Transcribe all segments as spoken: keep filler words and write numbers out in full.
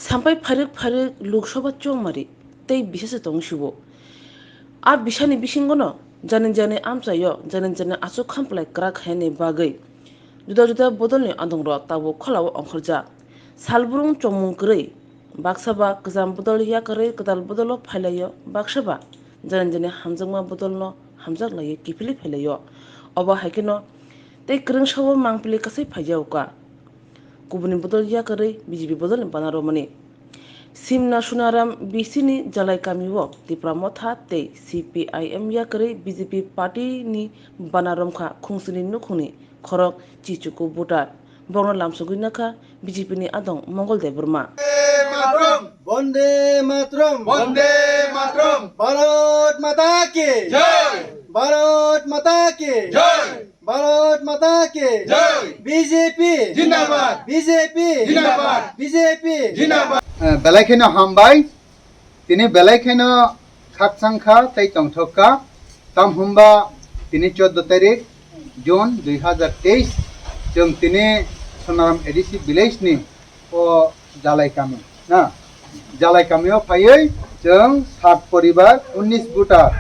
Sampai phairwk phairwk Lok Sabha chongmari tei bisa se tong sibo. A bisani bisingono jani jani amchaio jani jani achuk khamplai kwrak khainani bagwi juda juda bodolni adongrok tabuk kholao ongkhorjak. Salbrung chongmung kwrwi baksa ba kwcham bodol yakarwi kwtal bodolo phailaio, baksa ba jani jani hamjakma bodolno hamjak laiwi kiphilwi phailaio. Obo hai kheno tei kwrwngsao mangpili kasai phaijaoka. Kubuni bodol yakarwi B J P bodolni bana romani. Simna Sunaram B C ni Jalai kamio Tipra Motha tei C P I M yakarwi B J P party ni bana romkha khungsini nukhungni khorok chichuku voter. Borokno lamsogwi nakha B J P ni adong Mongol Debbarma. Bonde Matram! Bonde Matram! Bharat Mata ki! Jai! Bharat Mata ki! Jai! Bharat Mata ki! Jai! B J P! Jindabad! B J P! Jindabad! B J P! Jindabad! Eh, belai kheno hambai. Tini belai kheno khakchang kha tei tongthok kha. Tam hwnba tini chordo tarik June dui hazar teis, chwng tini Sonaram A D C village ni o Jalai kami, na? Jalai kamio phaiwi chwng sat poribar, unnish voter,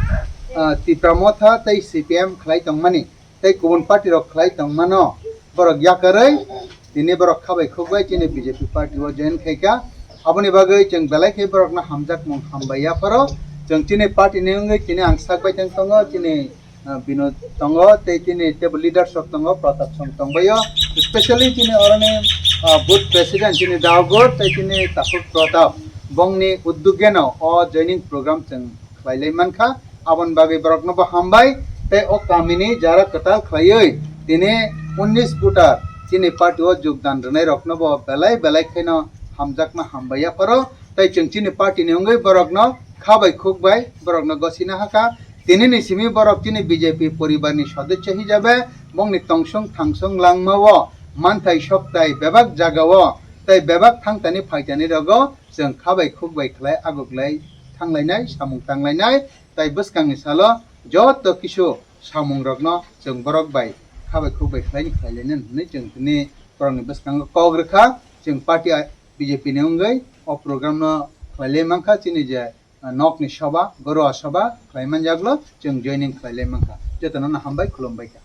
ah, Tipra Motha tei C P M khlai tongmani, tei kubun party rok khlai tongmano, borok yakarwi tini borok khabai khukbai chini B J P party o join khaikha. Aboni bagwi chwng belai khe borokno hamjakmung hambai yapharo. Chwng chini party ni wngwi tini ang sakbai thang tongo, chini ah, Binod tongo, tei chini table leaders rok tongo, Pratap song tongbaio, specially chini oroni, ah, booth president chini Daogur tei chini Takhuk Pratap, bongni uddugeno o joining program chwng khlailai mankha. Aboni bagwi borokno bo hambai tei o kamini jara kwtal khlaiwi tini unnish voter chini party o jogdan rwnai rokno bo belai belai kheno hamjakma hambai yapharo. Tei chwng chini party ni wngwi borokno kha bai khuk bai borokno gosina hakha. Tini ni simi borok chini B J P poribar ni sodosyo hisabe bongni tongsong thangsong langma o manthai soktai bebak jaga o tei bebak thangtani phaitani rogo chwng kha bai khuk bai khlai agoklai thanglainai samung tanglainai tei bwskangni salo joto kisu samung rokno chwng borok bai kha bai khuk bai khlaini khlailainani hwnwi chwng tini borokni bwskango kok rwkha. Chwng party B J P ni wngwi o program no khlailai mankha, chini je, ah, nokni soba, Garuwa soba khlai manjaklo, chwng joining khlailai mankha. Jotono no hambai, khulumbai kha.